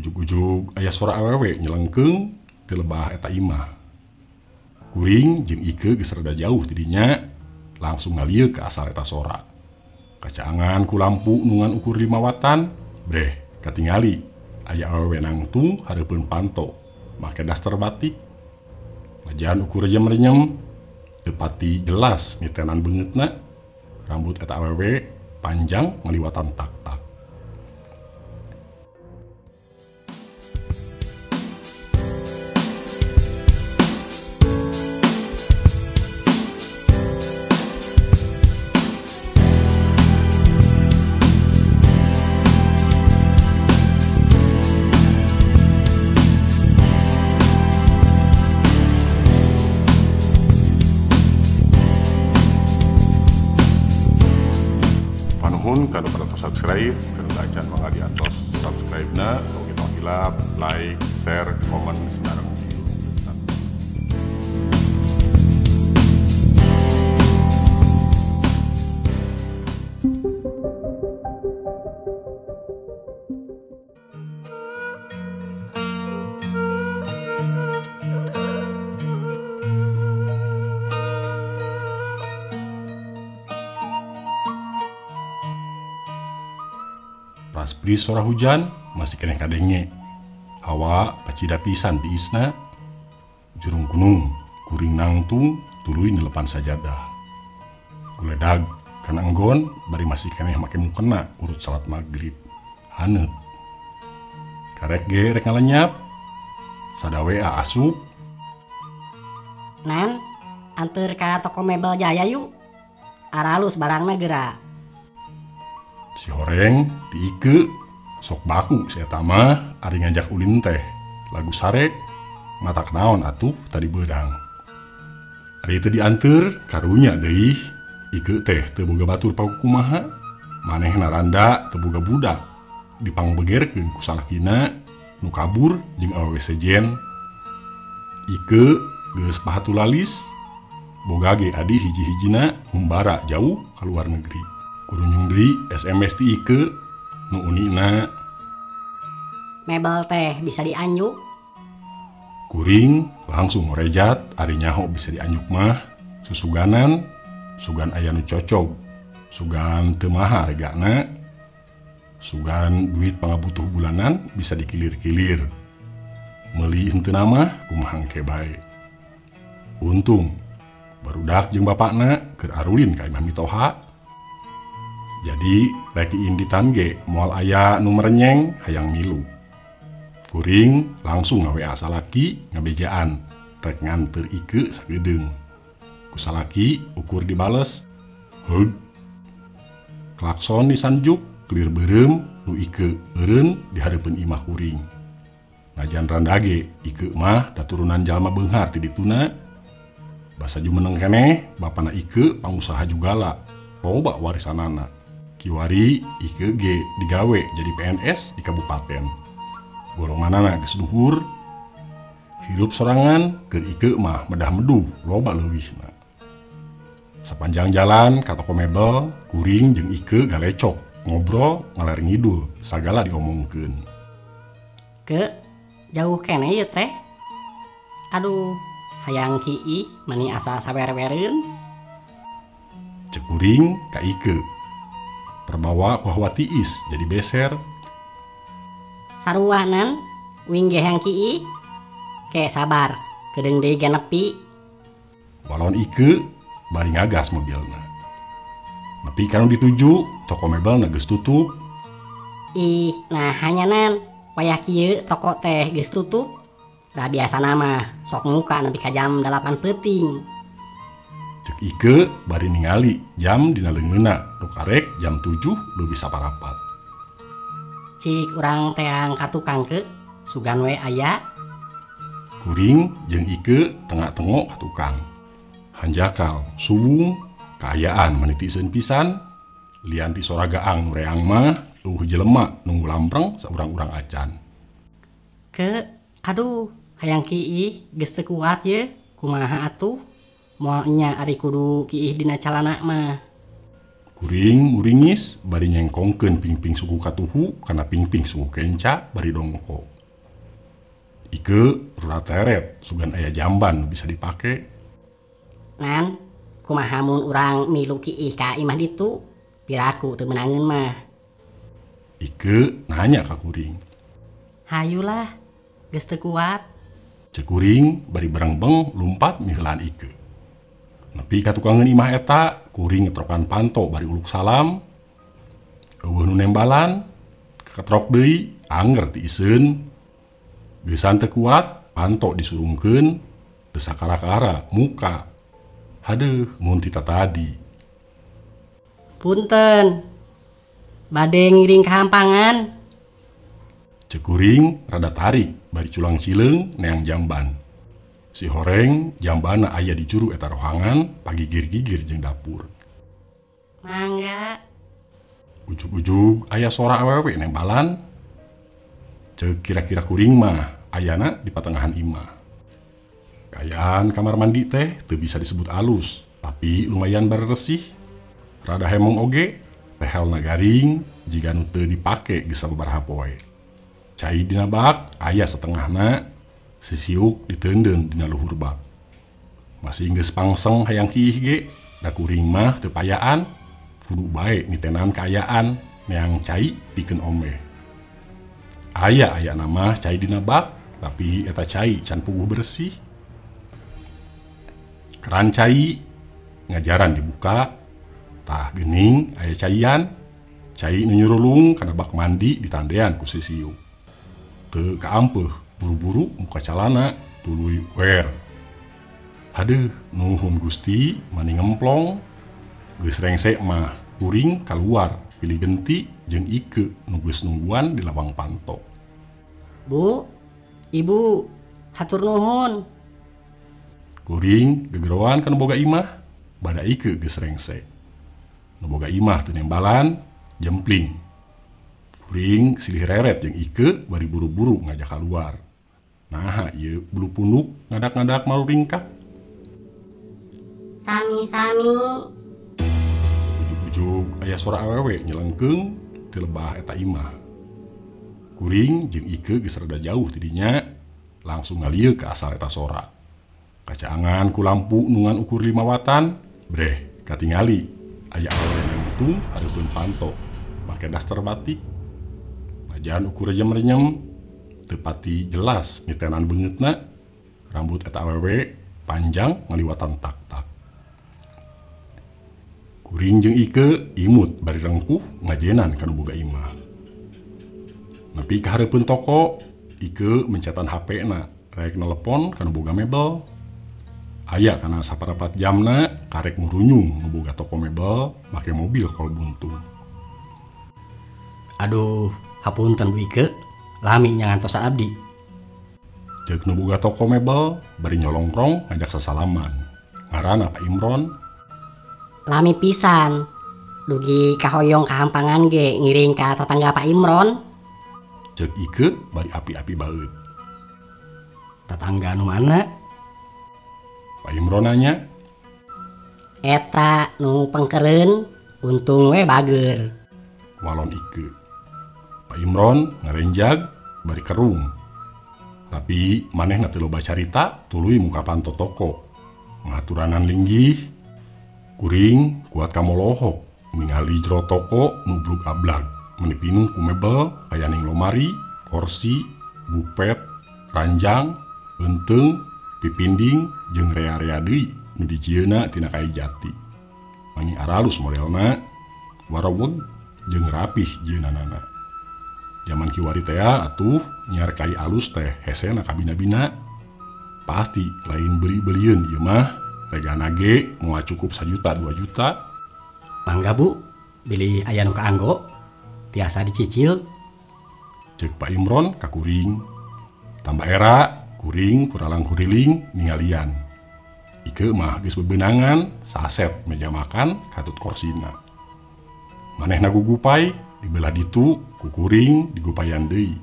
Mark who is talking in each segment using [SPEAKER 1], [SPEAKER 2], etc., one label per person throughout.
[SPEAKER 1] Ujug-ujug aya sora awewe nyelengkeung ti lebah eta imah. Kuring jeung Ike geus rada jauh tidinya langsung ngalieuk ka asal eta sora. Kacaangan ku lampu nu ngan ukur 5 watan, breh katingali aya awewe nangtung hareupeun panto make daster batik. Najan ukur renyem-renyem teu pati jelas nitenan beungeutna. Rambut eta awewe panjang ngaliwatan tak-tak. Nuhun kanu parantos subscribe, kanu acan mangga diantos subscribe-na, oge tong hilap, like, share, komen sareng di Raspri sora hujan masih keneh kadenge. Hawa pacida pisan tiisna. Jurung gunung kuring nangtung tuluy nyelepan sajadah. Guledag kana enggon bari masih keneh make mukena urut salat magrib. Haneut. Karek ge rek ngalenyap. Sada WA asup.
[SPEAKER 2] Nan, anteur ka toko mebel Jaya yuk. Aralus barangna geura.
[SPEAKER 1] Si horeng ti Ike sok baku si eta mah ari ngajak ulin teh lagu sarek matak naon atuh tadi beurang. Ari teu dianteur karunya deui Ike teh teu boga batur pakumaha manehna randa teu boga budak dipangbegerkeun ku salakina nu kabur jeung awewe sejen. Ike geus pahatulalis boga ge adi hiji-hijina ngumbara jauh ka luar negeri. Kurunyung deui SMS ti Ike nu unina
[SPEAKER 2] mebel teh bisa dianjuk.
[SPEAKER 1] Kuring langsung ngorejat ari nyaho bisa dianjuk mah susuganan sugan aya nu cocog sugan teu maha regana sugan duit pangabutuh bulanan bisa dikilir-kilir meuli henteu mah kumaha engke bae. Untung barudak jeung bapakna keur arulin ka imah mitoha. Jadi rek inditan ge moal aya nu merenyeng hayang milu. Kuring langsung nga-WA salaki ngabejaan rek nganteur Ike sagedeung. Ku salaki ukur dibales. Heug. Klakson disanjuk kelir beureum nu Ike eureun di hareupeun imah kuring. Najan randa ge Ike mah da turunan jalma beunghar ti dituna. Basa jumeneng keneh bapana Ike pangusaha jugala loba warisanana. Kiwari Ike ge digawe jadi PNS di kabupaten. Golonganana geus luhur. Hirup sorangan keur Ike mah medah meduh loba leuwihna. Sapanjang jalan ka toko mebel, kuring jeung Ike galecok, ngobrol ngaler ngidul, sagala diomongkeun.
[SPEAKER 2] Ke jauh keneh ieu teh. Aduh, hayang kiih mani asa sawer-wereun.
[SPEAKER 1] Cek kuring ka Ike. Terbawa ku hawa tiis jadi beser.
[SPEAKER 2] Saruanan wing ge hayang kiih. Ke sabar, kedeung deui ge nepi.
[SPEAKER 1] Walon Ike bari ngagas mobilna. Nepi kanu dituju, toko mebelna geus tutup.
[SPEAKER 2] Ih, nah hanya nan, wayah kieu toko teh geus tutup. Da biasana mah sok muka nepi ka jam 8 peuting.
[SPEAKER 1] Cek Ike bari ningali jam dina leungeunna nu karek jam 7 leuwih saparapat.
[SPEAKER 2] Cik urang teang ka tukang ke, sugan we aya.
[SPEAKER 1] Kuring jeung Ike tengah-tengok ka tukang. Hanjakal suwung kaayaan meni tiiseun pisan lian ti sora gaang nu reang mah eueuh jelema nunggu lampreng saurang-urang acan.
[SPEAKER 2] Ke, aduh, hayang kiih geus teu kuat ye, kumaha atuh? Moal nya ari kudu kiih dina calana mah.
[SPEAKER 1] Kuring muringis bari nyengkongkeun pingping suku katuhu kana pingping suku kenca bari dongko. Ike rurateret sugan aya jamban nu bisa dipake.
[SPEAKER 2] Nan, kumaha mun urang milu kiih ka imah ditu? Piraku teu meunangeun mah.
[SPEAKER 1] Ike nanya ka kuring.
[SPEAKER 2] Hayulah, geus teu kuat.
[SPEAKER 1] Cek kuring bari berengbeng lumpat miheulaan Ike. Nepi ka tukangeun imah eta, kuring ngetrokan panto bari uluk salam. Eueuh nu nembalan, ketrok deui, anger tiiseun. Geusan teu kuat, panto disurungkeun, teu sakara-kara muka. Hadeuh, mun ti tatadi.
[SPEAKER 2] Punten. Bade ngiring ka hampangan.
[SPEAKER 1] Cek kuring rada tarik bari culang cileung neang jamban. Si horeng jambana aya di juru eta rohangan pagigir-gigir jeung dapur.
[SPEAKER 2] Mangga.
[SPEAKER 1] Ujug-ujug aya sora awewe nembalan. Cek kira-kira kuring mah ayana di patengahan imah. Kaayaan kamar mandi teh teu bisa disebut alus, tapi lumayan beresih. Rada hemong oge, tehelna garing jiga nu teu dipake geus sababaraha poe. Cai dina bak aya setengahna, sisiuk diteundeun dina luhur bak. Masih geus pangseng hayang kiih ge, da kuring mah teu payaan, kudu bae nitenan kaayaan neang cai pikeun omeh. Aya nama cai dina bak, tapi eta cai can puguh bersih. Keran cai ngajaran dibuka, tah geuning aya caian, cai nu nyurulung kana bak mandi ditandean ku sisiuk. Teu kaampeuh, buru-buru muka calana tuluy wer. Hadeuh, nuhun Gusti mani ngemplong. Geus rengse mah kuring kaluar pilih genti jeung Ike nu geus nungguan di lawang panto.
[SPEAKER 2] Bu, Ibu, hatur nuhun.
[SPEAKER 1] Kuring gegeroan ka nu boga imah, bada Ike geus rengse. Nu boga imah teu nembalan, jempling. Kuring silih reret jeung Ike bari buru-buru ngajak kaluar. Naha ieu bulu punduk ngadak-ngadak maruringkak.
[SPEAKER 2] Sami-sami.
[SPEAKER 1] Ujug-ujug aya sora awewe nyelengkeung ti lebah eta imah. Kuring jeung Ike geus rada jauh ti dinya, langsung ngalieu ka asal eta sora. Kacaangan ku lampu nu ngan ukur 5 watan, breh katingali aya awewe nangtung hareupeun panto make daster batik. Najan ukur renyem-renyem teu pati jelas nitenan beungeutna, rambut eta awewe panjang ngaliwatan tak-tak. Kuring jeung Ike imut bari rengkuh ngajenan ka nu boga imah. Nepi ka hareupeun toko, Ike mencetan HP-na rek nelepon ka nu boga mebel. Aya kana saparapat jamna karek ngurunyung nu boga toko mebel make mobil kol buntung.
[SPEAKER 2] Aduh, hapunten Bu Ike, lami nyangantos abdi.
[SPEAKER 1] Ceuk nu boga toko mebel bari nyolongkrong ngajak sasalaman. Ngaranna Pak Imron.
[SPEAKER 2] Lami pisan, dugi kahoyong kahampangan ge ngiring ka tatangga Pak Imron.
[SPEAKER 1] Ceuk Ike bari api-api baeud.
[SPEAKER 2] Tatangga nu mana?
[SPEAKER 1] Pak Imron nanya.
[SPEAKER 2] Eta nu pengkeureun, untung we bager.
[SPEAKER 1] Walon Ike. Pak Imron ngarenjag bari kerung. Tapi manehna teu loba carita tuluy muka panto toko. Ngaturanan linggih. Kuring kuat kamolohok ningali jero toko nu blug ablag meuni pinuh ku mebel kayaning lomari, kursi, bupet, ranjang, eunteung, pipinding jeung rea-rea deui nu dijieunna tina kayu jati. Mangi aralus modelna, waraweg jeung rapih jieunanana. Jaman kiwari tea atuh nyiar kai alus teh hesena kabina-bina. Pasti lain beli-belieun ieu mah, regana ge moal cukup 1 juta 2 juta.
[SPEAKER 2] Mangga Bu, bilih aya nu kaanggo, tiasa dicicil.
[SPEAKER 1] Ceuk Pak Imron ka kuring. Tambah era kuring kuralang kuriling ningalian. Ike mah geus bebenangan saset meja makan katut korsina. Manehna gugupai dibelah ditu ku kuring digupayan deui.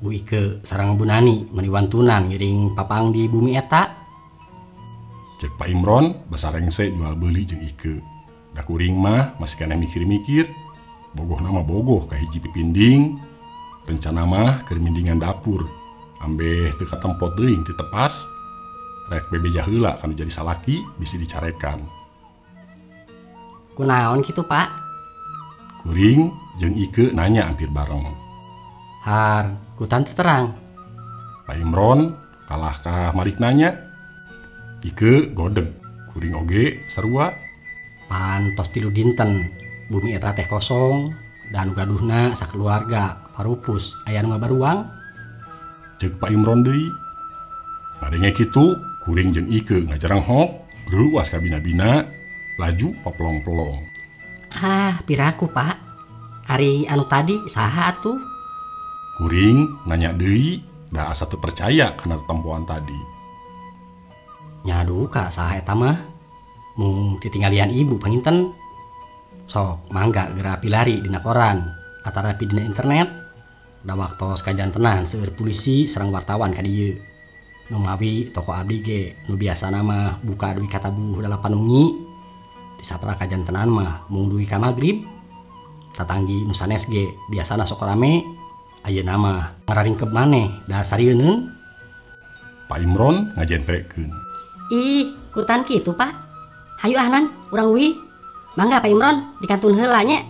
[SPEAKER 2] Bu Ike sareng Bu Nani meuni wantunan ngiring papang di bumi eta.
[SPEAKER 1] Ceuk Pak Imron basa rengse jual beuli jeung Ike. Da kuring mah masih keneh mikir-mikir. Bogoh nama bogoh ka hiji pipinding. Rencana mah keur mindingan dapur. Ambeh teu katempo teuing teu tepas rek bebeja heula kana jadi salaki bisi dicarekan.
[SPEAKER 2] Kunaon kitu, Pak?
[SPEAKER 1] Kuring jeung Ike nanya hampir bareng.
[SPEAKER 2] Har, kutan teu terang.
[SPEAKER 1] Pak Imron kalah ka marik nanya. Ike godeg, kuring oge sarua.
[SPEAKER 2] Pantos 3 dinten bumi eta teh kosong dan gaduhna sakeluarga parupus aya nu ngabaruang.
[SPEAKER 1] Ceuk Pak Imron deui. Ngadenge kitu, kuring jeung Ike ngajaranghok, leuwas ka bina-bina, laju papelong-pelong.
[SPEAKER 2] Ah, piraku, Pak. Ari anu tadi saha atuh?
[SPEAKER 1] Kuring nanya deui, da asa teu percaya kana tetempoan tadi.
[SPEAKER 2] Nya duka saha eta mah. Mung titinggalian ibu panginten. Sok mangga geura pilari dina koran atarapi dina internet. Da waktos kajantenan seueur polisi sareng wartawan ka dieu. Nu mawi toko abdi ge nu biasana mah buka dugi ka tabuh 8 wengi. Di sapra kajantenan mah mung dugi ka magrib. Tatanggi nu sanes ge biasana sok rame, ayeuna mah ngararingkep maneh da sarieun.
[SPEAKER 1] Pak Imron ngajentrekeun.
[SPEAKER 2] Ih, kutan kitu, Pak. Hayu ah nan, urang uih. Mangga Pak Imron dikantun heula nya.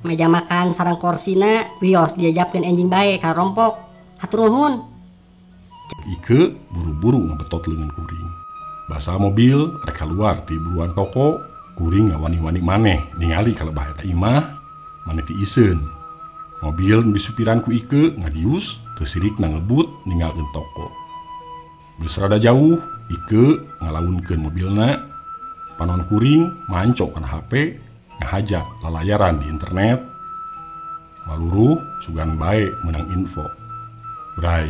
[SPEAKER 2] Meja makan sareng korsina wios diajapkeun enjing bae ka rompok. Hatur nuhun.
[SPEAKER 1] Ike buru-buru ngebetot leungeun kuring. Basa mobil rek kaluar ti buruan toko, kuring ngawani-wani maneh ningali ka lebah eta imah, maneh ti iseun. Mobil nu disupiran ku Ike ngadius teu sirikna ngebut ninggalkeun toko. Geus rada jauh, Ike ngalaunkeun mobilna. Panon kuring mancok kana HP, ngahaja lalayaran di internet. Maluruh sugan bae meunang info. Bray,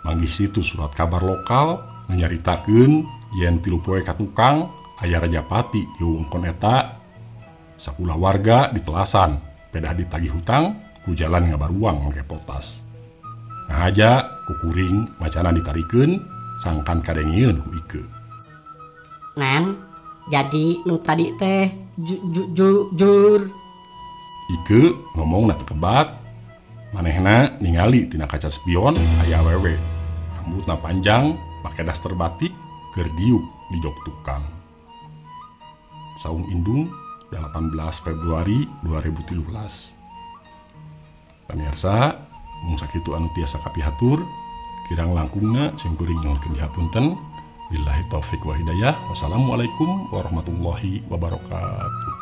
[SPEAKER 1] manggih situs surat kabar lokal nyaritakeun yen 3 poe ka tukang aya Rajapati di wewengkon eta. Sakulah warga di telasan pedah ditagih hutang ku jalan ngabaruang make potas. Ngahaja ku kuring macana ditarikeun sangkan kadengieun ku Ike.
[SPEAKER 2] Nan, jadi nu tadi teh jur.
[SPEAKER 1] Ike ngomongna teu kebat, manehna ningali tina kaca spion aya awewe. Rambutna panjang, make daster batik, keur diuk di jok tukang. Saung Indung, 18 Februari 2017. Pamirsa, mung sakitu anu tiasa kapihatur, kirang langkungna sim kuring nyuhunkeun dihapunten. Billahi taufik wa hidayah. Wassalamualaikum warahmatullahi wabarakatuh.